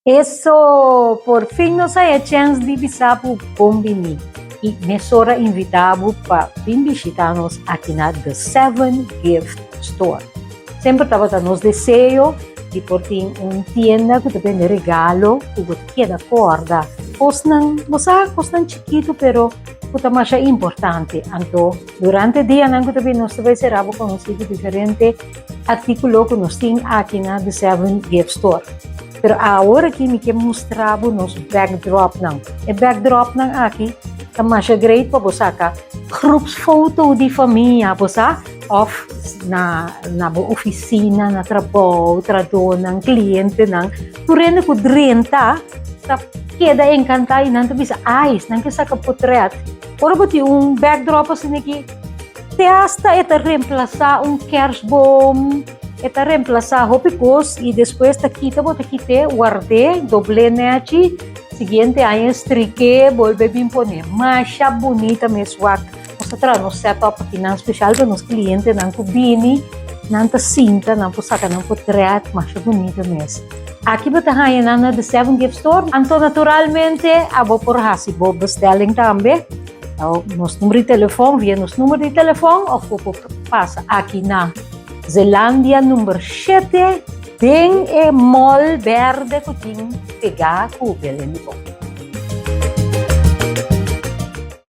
Eso! Por fin nos haya chèns di bisa bo bon bini i mesora invitá bo pa bin bishitá nos aki na The Seven Gift Store. Semper tabata nos deseo di por tin un tienda ku ta bende regalo ku bo ta keda kòrda. Kosnan, bo sa, kosnan chikitu pero ku ta masha importante. Anto durante dianan ku ta bini nos ta bai sera bo konosí ku diferente artíkulo ku nos tin aki na The Seven Gift Store. Pero awor aki mi ke mustra bo nos backdropnan. E backdropnan aki ta masha great pa bo saka groepsfoto di famia, bo sa, of na na bo oficina, na trabou, tradonan, clientenan. Tur hende ku drenta ta keda encanta i nan ta bisa, ai, nan ke saka potret. Ora bo tin un backdrop asina aki, te hasta e ta reemplasa un kerstboom. E ta remplasá hopi kos i despues ta kita bo ta kit'é, ward'é, dobl'é nèchi, siguiente aña strik'é, bolbe bin pon'é. Masha bunita mes wak. Nos ta traha nos set up akinan speshal pa nos klientenan ku bini, nan ta sinta, nan por saka nan potrèt, masha bunita mes. Aki bo ta haña nan na The Seven Gift Store, anto naturalmente abo por hasi bo bestelling tambe. Nos number di telefòn, via nos number di telefòn òf bo por pasa aki na Zelandia number shete den e mall berde ku tin pegá ku Belen di Bou.